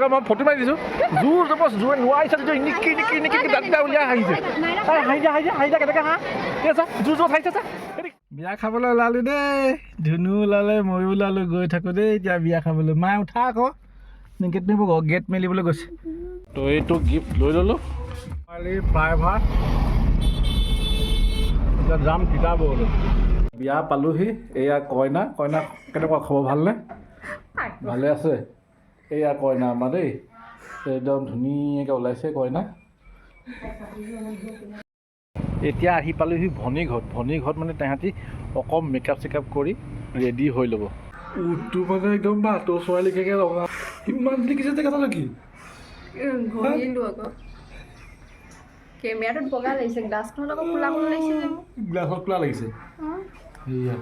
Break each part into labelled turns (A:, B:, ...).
A: লগে মই ফটো মাৰি দিছোঁ। জোৰ জবৰদস্ত, জোৰে নোৱাৰিছে যদিও নিকি নিকি নিকি দাঁতকেইটা উলিয়াই হাঁহিছে। এই হাঁহি দিয়া, হাঁহি দিয়া, হাঁহি দিয়া। কেনেকৈ হাঁহ, ঠিক আছে, জোৰ জোৰ হাঁহিছে। চা, বিয়া খাবলৈ ওলালোঁ দেই। ধুনু ওলালে, ময়ো ওলালোঁ, গৈ থাকোঁ দেই এতিয়া বিয়া খাবলৈ। মায়ে উঠা আকৌ, গেট মেলিব, গেট মেলিবলৈ গৈছে। তো এইটো গিফ্ট লৈ ল'লোঁ। ফ্লাইঅভাৰ, এতিয়া যাম তিতাবৰলৈ। বিয়া পালোহি। এয়া কইনা। কইনা, কেনেকুৱা খবৰ, ভালনে? ভালে আছে? এয়া কইনা আমাৰ দেই, একদম ধুনীয়াকৈ ওলাইছে কইনা। এতিয়া আহি পালোহি ভনী ঘৰত। ভনী ঘৰত মানে তেহেঁতি অকণ মেকআপ চেকআপ কৰি ৰেডি হৈ ল'ব। উঠটো মানে একদম ভাটৌ চৰাই লেখীয়াকৈ ৰঙা, ইমান জিলিকিছে জেগাটো কি?
B: ঘঁহিলো আকৌ। কেমেৰাটোত বগা লাগিছে, গ্লাছখনত আকৌ ক'লা ক'লা লাগিছে যে মোক।
A: গ্লাছত ক'লা লাগিছে। সেয়া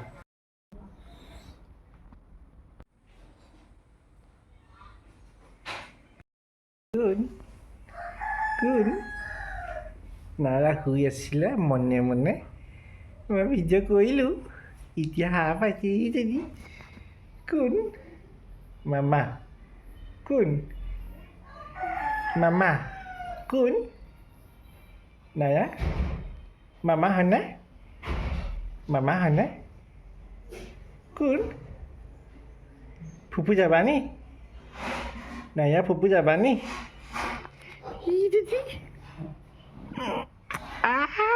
A: কোন কোন? নাৰা শুই আছিলে মনে মনে। মই ভিডিঅ' কৰিলোঁ, এতিয়া সাৰ পাইছে এইজনী। কোন মামা? কোন মামা? কোন নাৰা মামা হয়নে? মামা হয়নে? কোন ফুপু যাবা নি? নাইয়া, ফুপু যাবা নি? ই দিদি, আহা,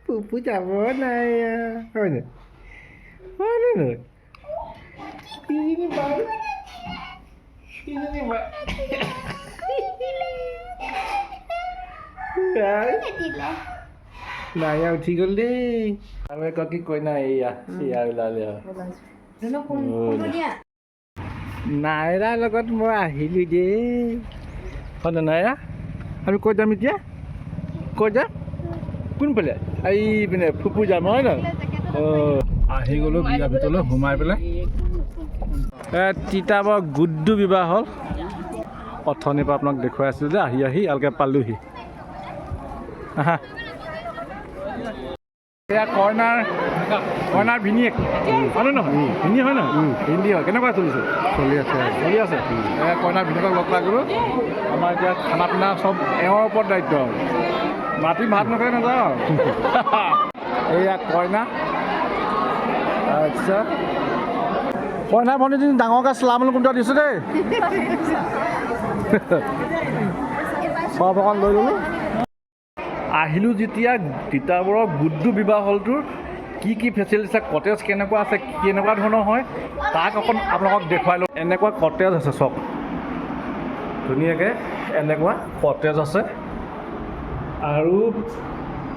A: ফুপু যাব নাইয়া, হয়নে? হয়নে নহয়? ইজনী বাই, ইজনী বাই। বাই। নাইয়া উঠি গ'ল দেই। আৰু এগৰাকী কইনা এইয়া, এয়া ওলালে আৰু। নাইৰাৰ লগত মই আহিলোঁ দেই। হয় নাইৰা, আমি ক'ত যাম এতিয়া? ক'ত যাম? কোনফালে? এই পিনে ফুপু যাম, হয় নহয়? অঁ, আহি গ'লোঁ বিয়াৰ ভিতৰলৈ সোমাই পেলাই। তিতাবৰ গুড্ডু বিবাহ হ'ল। অথনিৰ পৰা আপোনাক দেখুৱাই আছিলোঁ যে আহি আহি ইয়ালৈকে পালোহি। আহা, এয়া কইনাৰ ভিনীয়েক হয়নে নহয়? ভিনী হয় নহয়? হিন্দী হয়। কেনেকুৱা চলিছে?
C: চলি আছে।
A: চলি আছে। এয়া কইনাৰ ভিনীয়েকক লগ পাই গ'লোঁ। আমাৰ এতিয়া খানা পিনা চব এওঁৰ ওপৰত দায়িত্ব আৰু ৰাতি ভাত নাখাই নাযাওঁ আৰু। এয়া কইনা। আচ্ছা, কইনা ভণ্টিজনী, ডাঙৰকৈ চালাম আলাইকুম দিছোঁ দেই। চব অকণ লৈ ল'লোঁ। আহিলোঁ যেতিয়া তিতাবৰৰ গুড্ডু বিবাহ হলটোৰ কি কি ফেচিলিটি আছে, কটেজ কেনেকুৱা আছে, কেনেকুৱা ধৰণৰ হয়, তাক অকণ আপোনালোকক দেখুৱাই লওঁ। এনেকুৱা কটেজ আছে চব ধুনীয়াকৈ, এনেকুৱা কটেজ আছে আৰু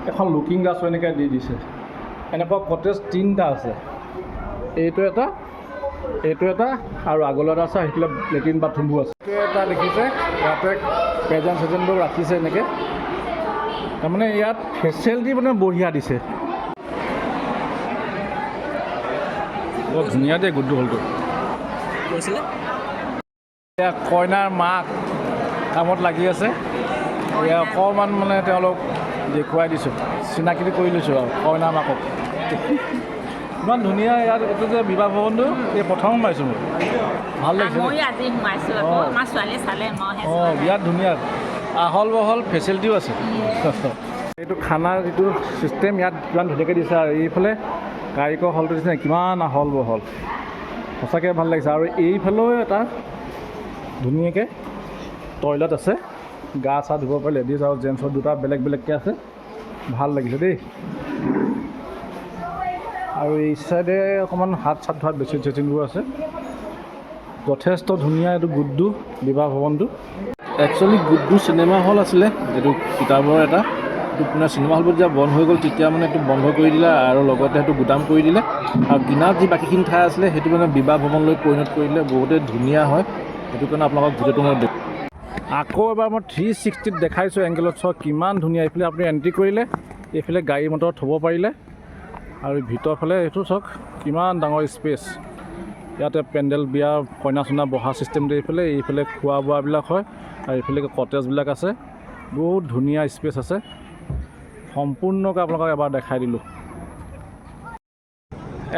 A: এখন লুকিং গ্লাছো এনেকৈ দি দিছে। এনেকুৱা কটেজ তিনিটা আছে, এইটো এটা, এইটো এটা আৰু আগলৈ এটা আছে। সেইফালে লেট্ৰিন বাথৰুমবোৰ আছে। এইটো এটা দেখিছে, ইয়াতে প্ৰেজেণ্ট চেজেণ্টবোৰ ৰাখিছে এনেকৈ। তাৰমানে ইয়াত ফেচিলিটি মানে বঢ়িয়া দিছে। বৰ ধুনীয়া দেই গুড্ডু হলটো। এয়া কইনাৰ মাক কামত লাগি আছে। এয়া অকণমান মানে তেওঁলোক দেখুৱাই দিছোঁ, চিনাকিটো কৰি লৈছোঁ আৰু কইনাৰ মাকক। ইমান ধুনীয়া ইয়াত এইটো যে বিবাহ ভৱনটো, এই প্ৰথম পাইছোঁ মই, ভাল লাগিছে দেই।
D: ময়ো আজি সোমাইছোঁ আকৌ। আমাৰ ছোৱালীয়ে চালে, মইহে
A: অঁ।
D: চোৱা নাই।
A: বিৰাট ধুনীয়া, আহল বহল ফেচিলিটিও আছে। এইটো খানাৰ যিটো ছিষ্টেম ইয়াত কিমান ধুনীয়াকৈ দিছে। আৰু এইফালে কাৰিকৰ হলটো দিছে, কিমান আহল বহল, সঁচাকৈ ভাল লাগিছে। আৰু এইফালেও এটা ধুনীয়াকৈ টয়লেট আছে, গা চা ধুব পাৰি। লেডিজ আৰু জেণ্টছৰ দুটা বেলেগ বেলেগকৈ আছে। ভাল লাগিছে দেই। আৰু এই চাইডে অকণমান হাত চাত ধোৱাত বেচিন চেচিনবোৰ আছে। যথেষ্ট ধুনীয়া এইটো গুড্ডু বিবাহ ভৱনটো। একচুৱেলি গুড্ডু চিনেমা হল আছিলে এইটো তিতাবৰৰ এটা। এইটো আপোনাৰ চিনেমা হলবোৰ যেতিয়া বন্ধ হৈ গ'ল, তেতিয়া মানে এইটো বন্ধ কৰি দিলে আৰু লগতে সেইটো গুদাম কৰি দিলে। আৰু কিনাৰত যি বাকীখিনি ঠাই আছিলে, সেইটো মানে বিবাহ ভৱনলৈ পৰিণত কৰি দিলে। বহুতেই ধুনীয়া হয়, সেইটো কাৰণে আপোনালোকক ভিডিঅ'টো মই আকৌ এবাৰ মই 360ত দেখাইছোঁ এংগেলত। চাওক কিমান ধুনীয়া। এইফালে আপুনি এণ্ট্ৰি কৰিলে, এইফালে গাড়ী মটৰ থ'ব পাৰিলে আৰু ভিতৰৰ ফালে এইটো চাওক কিমান ডাঙৰ স্পেচ। ইয়াতে পেণ্ডেল, বিয়া, কইনা চইনা বহা ছিষ্টেমটো এইফালে, এইফালে খোৱা বোৱাবিলাক হয় আৰু এইফালে কটেজবিলাক আছে। বহুত ধুনীয়া স্পেচ আছে। সম্পূৰ্ণকৈ আপোনালোকক এবাৰ দেখাই দিলোঁ।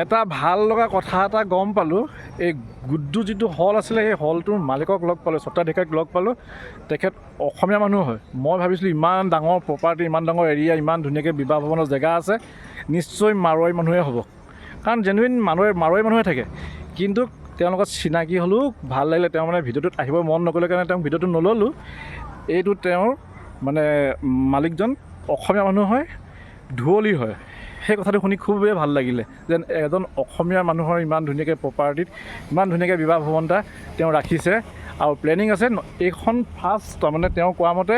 A: এটা ভাল লগা কথা এটা গম পালোঁ। এই গুড্ডু যিটো হল আছিলে, সেই হলটোৰ মালিকক লগ পালোঁ, স্বত্বাধিকাৰীক লগ পালোঁ। তেখেত অসমীয়া মানুহ হয়। মই ভাবিছিলোঁ ইমান ডাঙৰ প্ৰপাৰ্টি, ইমান ডাঙৰ এৰিয়া, ইমান ধুনীয়াকৈ বিবাহ ভৱনৰ জেগা আছে, নিশ্চয় মাৰোৱাৰী মানুহে হ'ব, কাৰণ জেনুইন মানুহে মাৰোৱাৰী মানুহে থাকে। কিন্তু তেওঁলোকৰ চিনাকি হ'লেও ভাল লাগিলে। তেওঁ মানে ভিডিঅ'টোত আহিব মন নকৰিলে কাৰণে তেওঁক ভিডিঅ'টো নল'লোঁ। এইটো তেওঁৰ মানে মালিকজন অসমীয়া মানুহ হয়, ধুৱলী হয়। সেই কথাটো শুনি খুবেই ভাল লাগিলে, যেন এজন অসমীয়া মানুহৰ ইমান ধুনীয়াকৈ প্ৰপাৰ্টিত ইমান ধুনীয়াকৈ বিবাহ ভৱন এটা তেওঁ ৰাখিছে আৰু প্লেনিং আছে। এইখন ফাৰ্ষ্ট, তাৰমানে তেওঁ কোৱা মতে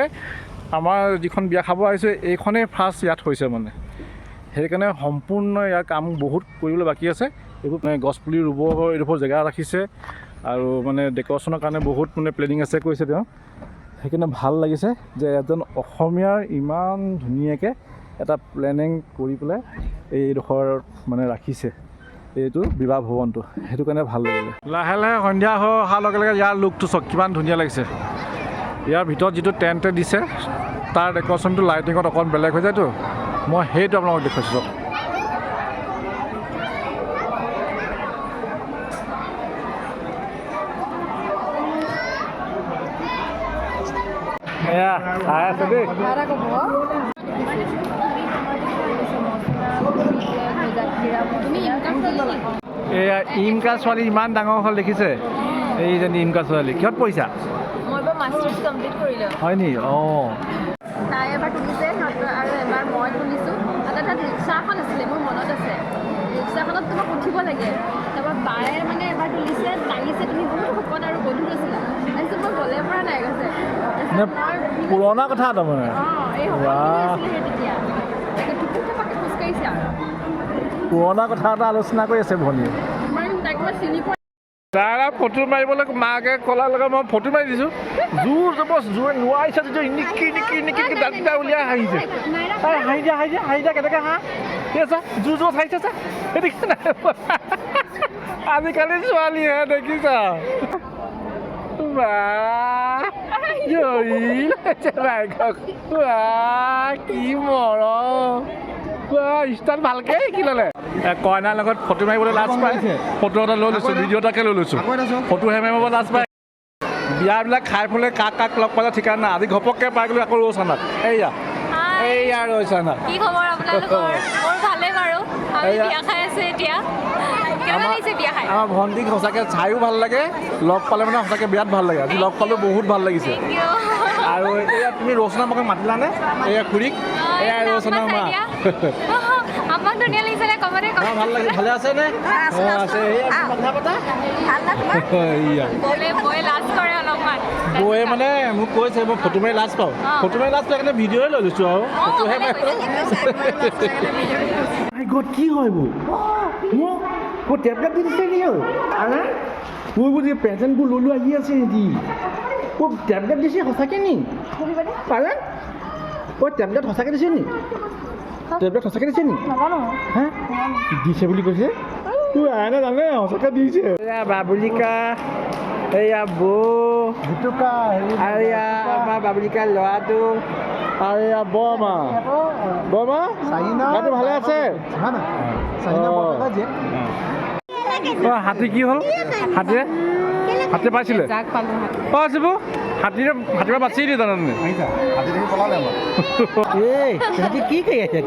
A: আমাৰ যিখন বিয়া খাব আহিছোঁ, এইখনেই ফাৰ্ষ্ট ইয়াত হৈছে মানে। সেইকাৰণে সম্পূৰ্ণ ইয়াৰ কাম বহুত কৰিবলৈ বাকী আছে। এইবোৰ মানে গছপুলি ৰুব এইডোখৰ জেগা ৰাখিছে আৰু মানে ডেক'ৰেশ্যনৰ কাৰণে বহুত মানে প্লেনিং আছে কৈছে তেওঁ। সেইকাৰণে ভাল লাগিছে যে এজন অসমীয়াৰ ইমান ধুনীয়াকৈ এটা প্লেনিং কৰি পেলাই এইডোখৰ মানে ৰাখিছে এইটো বিবাহ ভৱনটো, সেইটো কাৰণে ভাল লাগিলে। লাহে লাহে সন্ধিয়া হৈ অহাৰ লগে লগে ইয়াৰ লুকটো চাওক কিমান ধুনীয়া লাগিছে। ইয়াৰ ভিতৰত যিটো টেণ্ট দিছে, তাৰ ডেক'ৰেশ্যনটো লাইটিঙত অকণ বেলেগ হৈ যায়তো। মই সেইটো আপোনালোকক দেখুৱাইছোঁ, চাওক। এয়া খাই আছে দেই।
B: তুমি ইনকাম কৰিলা নেকি?
A: এয়া ইমকা ছোৱালী ইমান ডাঙৰ হ'ল দেখিছে। এইজনী ইমকা ছোৱালী, কিহত পঢ়িছা?
B: মই এবাৰ মাষ্টাৰ্ছ কমপ্লিট কৰিলোঁ।
A: হয় নি? অঁ।
B: তাই এবাৰ তুলিছে আৰু এবাৰ মই তুলিছোঁ। আৰু তাত ৰিক্সা এখন আছিলে, মোৰ মনত আছে। ৰিক্সাখনত তোমাক উঠিব লাগে। তাৰপৰা বায়ে মানে এবাৰ তুলিছে, দাঙিছে, তুমি বহুত শকত আৰু গধুৰ আছিলা। তাৰপিছত মই গ'লে পৰা নাই কৈছে।
A: মানে
B: তাৰপিছত মই
A: পুৰণা কথা তাৰমানে।
B: অঁ, এই
A: বাহ।
B: শকত আছিলে সেই তেতিয়া। তাকে টুপুক টাপাককৈ খোজকাঢ়িছে আৰু।
A: পুৰণা কথা এটা আলোচনা কৰি আছে ভনীয়ে।
B: মই তাইক মই চিনি পোৱা
A: তাৰ ফটো মাৰিবলৈ মাকে কলাৰ লগত মই ফটো মাৰি দিছোঁ। জোৰ জবস, জোৰে নোৱাৰিছে যদিও নিকি নিকি নিকি দাঁতকেইটা উলিয়াই হাঁহিছে। এই হাঁহি দিয়া, হাঁহি দিয়া, হাঁহি দিয়া, কেনেকৈ হাঁহ, ঠিক আছে, জোৰ জবস হাঁহিছে। চা, এই দেখিছে নাই? আজিকালি ছোৱালীহে দেখিছা। বাহ, জয়ী লৈছে বাইকক। বাহ, কি মৰম! বাহ, ষ্টাইল ভালকে শিকি ল'লে। কইনাৰ লগত ফটো মাৰিবলৈ লাজ পায়, ফটো এটা লৈ লৈছোঁ, ভিডিঅ' এটাকে লৈ লৈছোঁ। ফটোহে মাৰিব লাজ পায়। বিয়াবিলাক খাই পেলাই কাক কাক লগ পালে ঠিকান নাই। আজি ঘপককৈ পাই গ'লো আকৌ ৰৌচানাত। এইয়া, এইয়া ৰৌচানা।
B: কি খবৰ আপোনালোকৰ? মোৰ ভালেই বাৰু। আমি
A: এয়া।
B: বিয়া খাই আছো এতিয়া। কেনেকুৱা লাগিছে বিয়া খাই?
A: আমাৰ ভণ্টিক সঁচাকৈ চায়ো ভাল লাগে, লগ পালে মানে সঁচাকৈ বিৰাট ভাল লাগে। আজি লগ পালোঁ, বহুত ভাল লাগিছে।
B: Thank U.
A: আৰু এয়া তুমি ৰৌচনা মাকক মাতিলানে? এয়া খুৰীক, এয়া ৰৌচনা মা।
B: আমাক ধুনীয়া লাগিছে নে কমতে?
A: মা, ভাল লাগিছে? ভালে আছে নে? অঁ, আছে। এয়া কথা পাতা। এইয়া
B: বলে বয়ে লাজ কৰে অলপমান।
A: বৌয়ে মানে মোক কৈছে, মই ফটো মাৰি লাজ পাওঁ। ফটো মাৰি লাজ পাই কাৰণে ভিডিঅ'ই লৈ লৈছোঁ আৰু ফটোহে।
B: ভালে।
A: মাই গড, কি হয় এইবোৰ? মোক মোৰ টেবলেট দি দিছে নেকি? আৰে মোৰ এইবোৰ প্ৰেজেণ্টবোৰ লৈ লৈ আহি আছে সিহঁতি। মোক টেবলেট দিছে সঁচাকৈ নি? পাৰে ঐ, টেবলেট সঁচাকৈ দিছে নি? টেবলেট সঁচাকৈ দিছে নি? হা, দিছে বুলি কৈছে। তোৰ আইনে জানে, সঁচাকৈ দিছে। এয়া বাবুলিকা, এয়া বৌ আৰু এয়া আমাৰ বাবুলিকাৰ ল'ৰাটো আৰু এয়া বৰমা। বৰমা, গাটো ভালে আছে? অঁ, হাতী কি হ'ল? হাতীয়ে হাতী পাইছিলে। অঁ, শিবু, হাতীৰে হাতীৰ পৰা বাচি দিয়ে জানানে? এই তহঁতি কি কৰি আছে?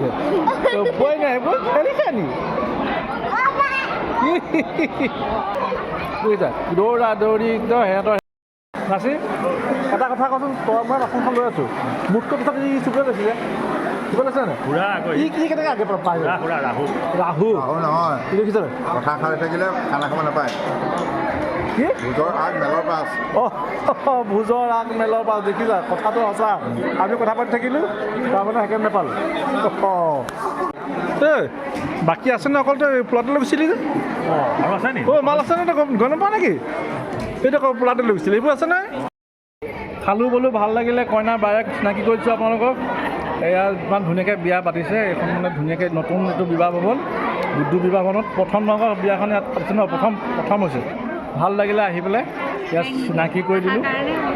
A: উপায় নাই, এইবোৰ খেলিছা নি? বুজিছা, দৌৰা দৌৰি একদম সিহঁতৰ। নাচি, এটা কথা কচোন, তই মই বাচনখন লৈ আছোঁ, মোতকৈ পিছত ই চুবলৈ লৈছিলে, চুবলৈ লৈছে নাই?
C: খুৰা আকৌ।
A: ই কি কেনেকৈ আগে পাই গ'ল?
C: খুৰা, ৰাহু।
A: ৰাহু।
E: ৰাহু নহয়।
A: কি দেখিছ?
E: কথা খাই থাকিলে খানা খাব নাপায়।
A: কি?
E: ভোজৰ আগ মেলৰ পাছ।
A: অঁ, ভোজৰ আগ মেলৰ পাছ, দেখিছা, কথাটো সঁচা। আমি কথা পাতি থাকিলোঁ, তাৰমানে সেইকাৰণে নাপালোঁ। অঁ, এই বাকী আছে নে? অকল তই প্লটলৈ গৈছিলি যে?
C: আৰু আছে নি?
A: অ' মাল আছে নে? তই গম নাপাৱ নেকি? এইটো প্লটলৈ গৈছিলি, এইবোৰ আছে নে? খালোঁ বলোঁ, ভাল লাগিলে। কইনাৰ বায়েক চিনাকি কৰিছোঁ আপোনালোকক। এয়া ইমান ধুনীয়াকৈ বিয়া পাতিছে এইখন, মানে ধুনীয়াকৈ নতুন এইটো বিবাহ ভৱন, বুদ্ধ বিবাহ ভৱনত প্ৰথম তোমালোকৰ বিয়াখন ইয়াত পাতিছে ন? প্ৰথম প্ৰথম হৈছে। ভাল লাগিলে আহি পেলাই ইয়াত চিনাকি কৰি দিলোঁ।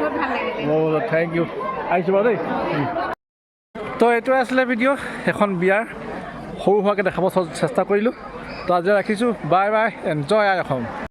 B: বহুত ভাল লাগিলে।
A: Thank U, আহিছোঁ বাৰু দেই। তো এইটোৱে আছিলে ভিডিঅ', এখন বিয়াৰ সৰু সুৰাকৈ দেখাব চেষ্টা কৰিলোঁ। তো আজি ৰাখিছোঁ, বাই বাই, এনজয় আই অসম।